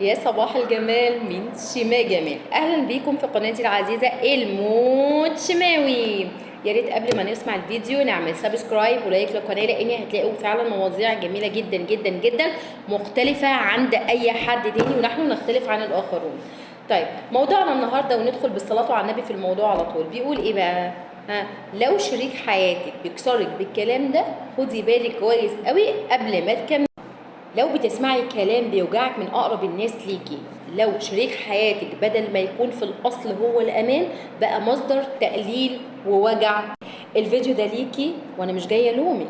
يا صباح الجمال من شيماء جمال. اهلا بيكم في قناتي العزيزة الموت شماوي. يا ريت قبل ما نسمع الفيديو نعمل subscribe و like للقناة، لان هتلاقوا فعلا مواضيع جميلة جدا جدا جدا مختلفة عند اي حد تاني، ونحن نختلف عن الاخرون. طيب موضوعنا النهارده، وندخل بالصلاة على النبي في الموضوع على طول. بيقول ايه بقى؟ ها، لو شريك حياتك بيكسرك بالكلام ده خدي بالك كويس قوي قبل ما تكملي. لو بتسمعي كلام بيوجعك من اقرب الناس ليكي، لو شريك حياتك بدل ما يكون في الاصل هو الامان بقى مصدر تقليل ووجع، الفيديو ده ليكي، وانا مش جاية الومك،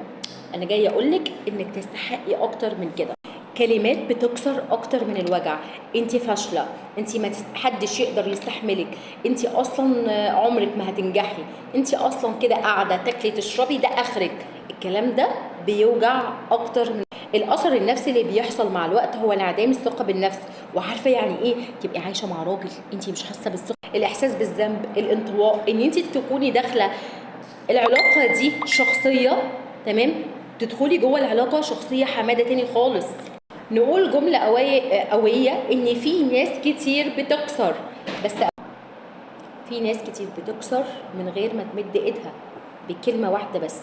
انا جاية اقولك انك تستحقي اكتر من كده. كلمات بتكسر اكتر من الوجع. انت فاشلة، انت ما حدش يقدر يستحملك، انت اصلا عمرك ما هتنجحي، انت اصلا كده قاعدة تاكلي تشربي ده اخرك. الكلام ده بيوجع اكتر من الاثر النفسي اللي بيحصل مع الوقت، هو انعدام الثقة بالنفس. وعارفه يعني ايه تبقي عايشه مع راجل انت مش حاسه بالثقة، الاحساس بالذنب، الانطواء، ان انت تكوني داخله العلاقة دي شخصية، تمام، تدخلي جوه العلاقة شخصية حمادة تاني خالص. نقول جملة قوية ان في ناس كتير بتكسر، بس في ناس كتير بتكسر من غير ما تمد ايدها، بكلمه واحدة بس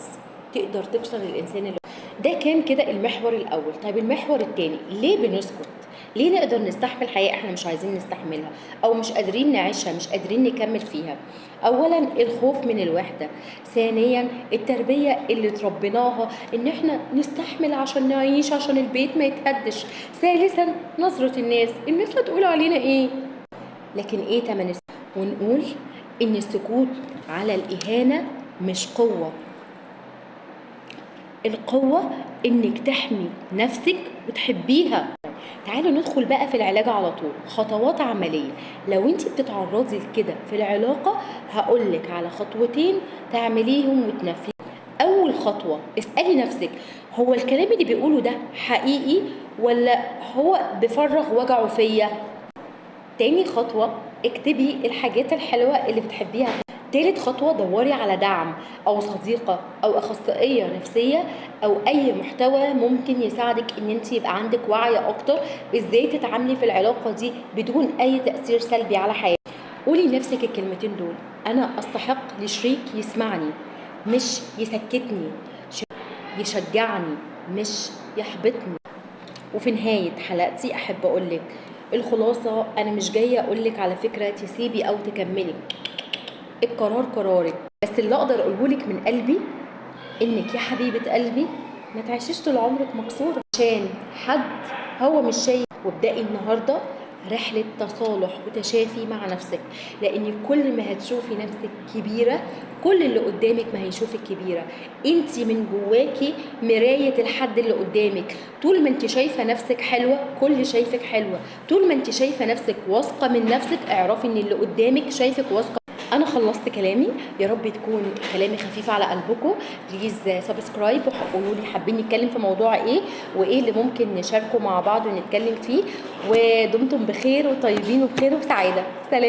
تقدر تكسر الانسان اللي ده. كان كده المحور الاول. طيب المحور الثاني، ليه بنسكت؟ ليه نقدر نستحمل حياة احنا مش عايزين نستحملها او مش قادرين نعيشها، مش قادرين نكمل فيها؟ اولا الخوف من الوحدة، ثانيا التربية اللي تربيناها ان احنا نستحمل عشان نعيش، عشان البيت ما يتهدش، ثالثا نظره الناس، الناس هتقول علينا ايه. لكن ايه تمن؟ ونقول ان السكوت على الاهانة مش قوة، القوة انك تحمي نفسك وتحبيها. تعالوا ندخل بقى في العلاج على طول، خطوات عملية. لو انت بتتعرضي لكده في العلاقة هقولك على خطوتين تعمليهم وتنفذي. اول خطوة، اسألي نفسك هو الكلام اللي بيقوله ده حقيقي ولا هو بفرغ وجعه فيا؟ تاني خطوة، اكتبي الحاجات الحلوة اللي بتحبيها. تالت خطوة، دوري على دعم أو صديقة أو أخصائية نفسية أو أي محتوى ممكن يساعدك إن أنت يبقى عندك وعي أكتر إزاي تتعاملي في العلاقة دي بدون أي تأثير سلبي على حياتك. قولي لنفسك الكلمتين دول: أنا أستحق لشريك يسمعني مش يسكتني، يشجعني مش يحبطني. وفي نهاية حلقتي أحب أقولك الخلاصة، أنا مش جاية أقولك على فكرة تسيبي أو تكملي، القرار قرارك، بس اللي اقدر اقوله لك من قلبي انك يا حبيبه قلبي ما تعيشيش طول عمرك مكسورة عشان حد هو مش شايف. وابدأي النهارده رحله تصالح وتشافي مع نفسك، لان كل ما هتشوفي نفسك كبيرة كل اللي قدامك ما هيشوفك كبيرة. انت من جواكي مراية الحد اللي قدامك. طول ما انت شايفه نفسك حلوة كل شايفك حلوة، طول ما انت شايفه نفسك واثقة من نفسك اعرفي ان اللي قدامك شايفك واثقة. انا خلصت كلامي، يا رب تكون كلامي خفيف على قلبكم. please subscribe وقولوا لي حابين نتكلم في موضوع ايه وايه اللي ممكن نشاركه مع بعض ونتكلم فيه. ودمتم بخير وطيبين وبخير وبسعاده. سلام.